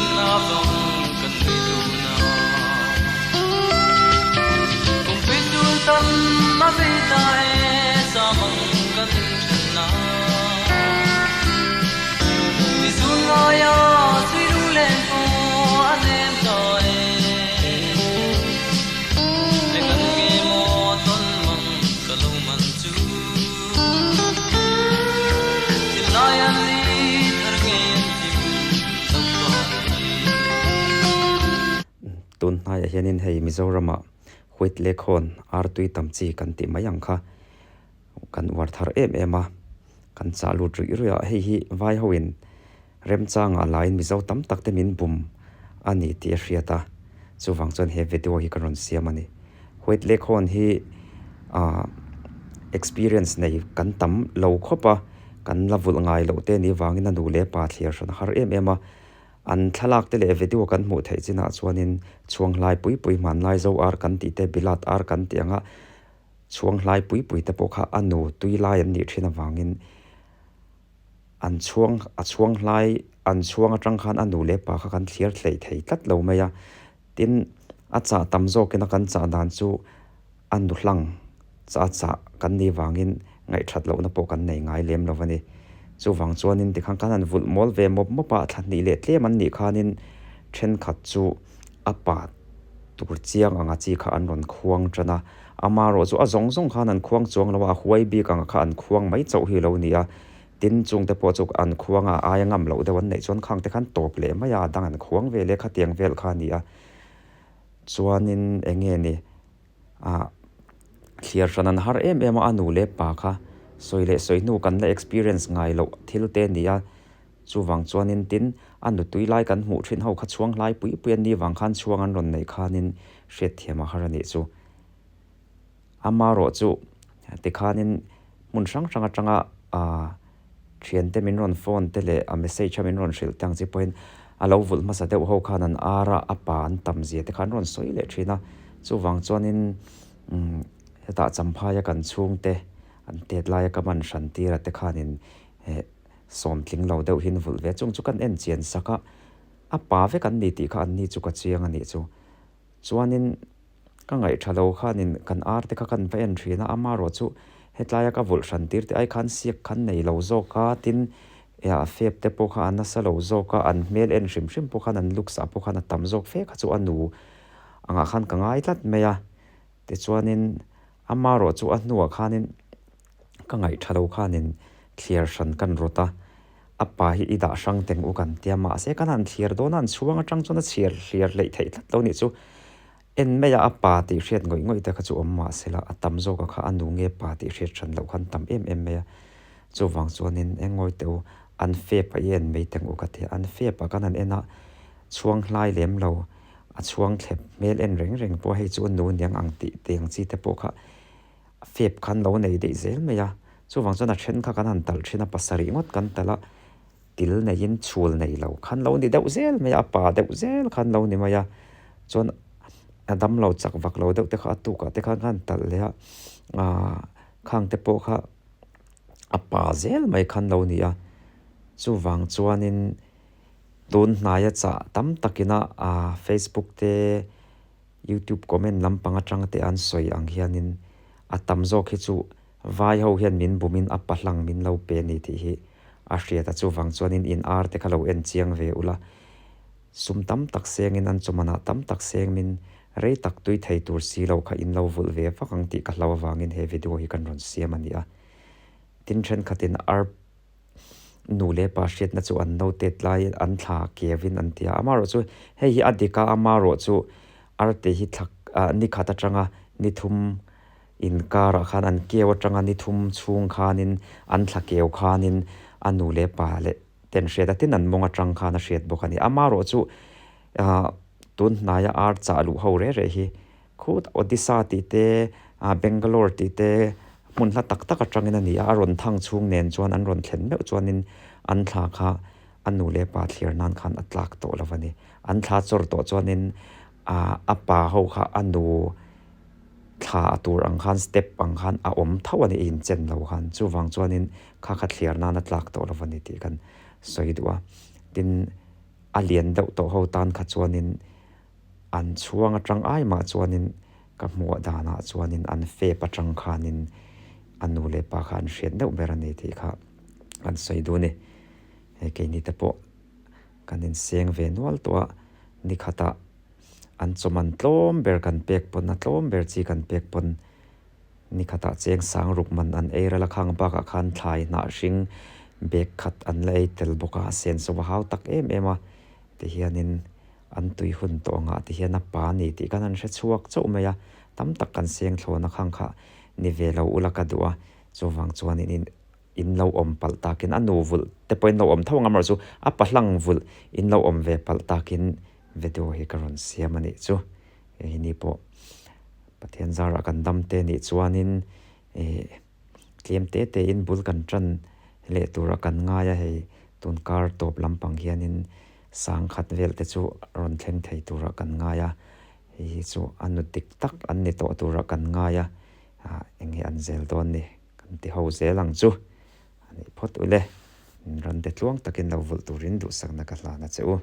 Then a vang kan nui dun a. Kumpui tul tam a vei ta e, sa mang kan then na. I zun ngai a sui lunglen pawh a nem ta e. Engan nge maw tawn mang ka lo man chu. Thinlai an ni thar nge an hlim lo ta ni. Tun hnaiah hianin hei Mizoramah White Leghorn artui tam chi kan tih mai ang kha kan uar thar em em a, kan chah lut ruih ruih a, hei hi vai hoin remchangah laiin Mizo tam tak te min bum a ni tih a hriat a, chuvang chuan he video hi ka rawn siam a ni. White Leghorn hi ah experience nei kan tam lo khawp a, kan la vulh ngai loh te ni vangin a nu leh pa thliar hran a har em em a, an thlalak te leh video kan hmuh theih chinah chuanin chhuanghlai pui pui hmanlai zo ar kan tih te bilat ar kan tih anga chhuanghlai pui pui te pawh kha a nu tui lai an nih thin avangin An chhuang, a chhuang hlai, an chhuang atang khan a nu leh pa kha kan thlir hleih thei tlat lo mai a. Tin, a chah tam zawkin a kan chah dan chu a nu hlang chah a chah kan nih vangin ngaihthat lohna pawh kan nei ngai lem lo a ni. Chuvang chuanin tikhan khan an vulh mawl ve mawp mawp a, thla hnih leh tlem an nih khanin thenkhat chu a pa tur chiang anga chi kha an rawn khuang tan a. Amaherawh chu a zawng zawng khan an khuang chuang lo a, a huai bik anga kha an khuang mai chauh hi lo ni a. Tin, chungte pawh chu an khuang a, aia ngam loh deuh an neih chuan khangte khan tawp leh mai a, a dang an khuang ve leh khatiang vel kha a ni a. Chuanin eng nge ni, ah thliar hran an har em em a, a nu leh pa kha sawi leh sawi hnu kan la experience ngai loh thil te a ni a. Chuvang chuanin tin, a nutui lai kan hmuh thin ho kha chhuang hlai pui pui an ni vang khan chhuang an rawn neih khanin hriatthiam a har a nih chu. Amaherawh chu tikhanin hmun hrang hrang atanga aah thiante min rawn phone te leh a message a min rawn hrilh te ang chi pawhin a lo vulh hmasa deuh ho khan an ar a, a pa an tam zia te kha an rawn sawi leh thin a. Chuvang chuanin umm hetah Champhaia kan chhungte an tet laia ka man hran tir a te khanin eh sawmtling lo deuh hin vulh ve chung chu kan en chian sak a, a pa vek an ni tih kha an ni chu ka chiang a nih chu. Chuanin ka ngaihṭha lo khanin kan ar te kha kan va en ṭhin a, amaherawh chu hetlaia ka vulh hran tir te ai khan siak khan nei lo zawk a, tin a fep te pawh kha a nasa lo zawk a, an hmel en hrim hrim pawh khan an looks ah pawh khan a tam zawk fe kha chu a nu angah khan ka ngai tlat mai a. Tichuanin amaherawh chu a hnuah khanin ka ngaihṭha lo khanin thliar hran kan rawt a, A pa hi i dah hrang teng u kan tia mahse kan han thlir dawn a, an chhuang atang chuan a chhiar hliar hleih theih tlat lo nih chu. En mai a a pa tih hriat ngawih ngawih te kha chu awm mahse la a tam zawk a kha a nu nge pa tih hriat hran loh khan tam em em mai a. Chuvang chuanin eng ngawi teh u an fep a i en mai teng u ka ti a, an fep a kan han en a chhuang hlai lem lo a chhuang thlep hmel en reng reng pawh hei chu a nu niang ang tih tiang chi te pawh kha A fep khan lo nei daih zel mai a, chuvang chuan a then kha kan han talh thin a, pasarih ngawt kan talh a, til neiin chhul nei lo khan lo ni deuh zel mai a, a pa deuh zel khan lo ni mai a, chuan a dam lo chak vak lo deuh te kha a tukah te khan kan talh leh a, aah khang te pawh kha a pa zel mai khan lo ni a, chuvang chuanin tun hnaia chah tam takina aah facebook te. Youtube comment lampang atang te an sawi ang hianin a tam zawk hi chu vai ho hian min bumin a pahlang min lo pe a ni tih hi a hriat a, chuvang chuanin in ar te kha lo en chiang ve ula, sum tam tak sengin an chawmanah tam tak seng min rei tak tui thei tur si lo kha in lo vulh ve vak ang tih ka hlau avangin he video hi kan rawn siam a ni a, tin thenkhatin ar Nu leh pa hriatna chu an no tet lai an thla kevin an ti a, amaherawh chu hei hi a dik a, amaherawh chu arte hi thla ah ni khat atanga ni thum inkarah khan an keu atanga ni thum chhung khanin an thla keu khanin a nu leh pa leh ten hriat a tin an mawng atang khan a hriat bawk a ni. Amaherawh chu ah tun hnaia ar chah luh ho reh reh hi Khut Odisha tih te, Bangalore tih te hmun hla tak tak atangin a ni a, a rawn thang chhung nen chuan an rawn thlen meuh chuanin an thla kha a nu leh pa thlir nan khan a tlak tawh lo a ni. An thla chawr tawh chuanin a pa ho kha a nu thla a tur ang khan step ang khan a awm tho a ni, a inchen lo khan. Chuvang chuanin kha kha thlir nan a tlak tawh lo a ni tih kan sawi duh a. Tin. a lian deuh tawh ho tan kha chuanin an chhuang atang ai mah chuanin ka hmuh danah chuanin an fep atang khanin a nu leh pa kha an hriat deuh ber a ni tih kha an sawi duh a ni. Hei keini te pawh kan inseng ve nual tawh a, ni khatah an chawman tlawm ber kan pek pawn a tlawm ber chi kan pek pawn Ni khatah cheng sang ruk man an ei ral a, khang bakah khan thlai hnah hring bag khat an la ei tel bawk a, a senso a hau tak em em a, tihianin an tui hun tawh angah tihian a pa ni tih khan an hre chhuak chauh mai a, tam tak kan seng thlawn a khang kha ni ve lo ula ka duh a, chuvang chuanin in lo awm palh takin a nu vulh te pawhin lo awm tho ang amaherawhchu a pa hlang vulh in lo awm ve palh takin video hi ka rawn siam a nih chu. Hei ni pawh Pathian zarah kan dam te nih chuanin ih tlem te te in bul kan tan leh tura kan ngai a hei tun kar tawp lampang hianin sang khat vel te chu rawn thleng thei tura kan ngai a hei hi chu a nu dik tak an ni tawh tura kan ngai a ah eng nge an zel dawn ni kan ti ho zel ang chu a nih phawt ule ran te tluang takin lo vulh turin duhsakna ka hlan a che u.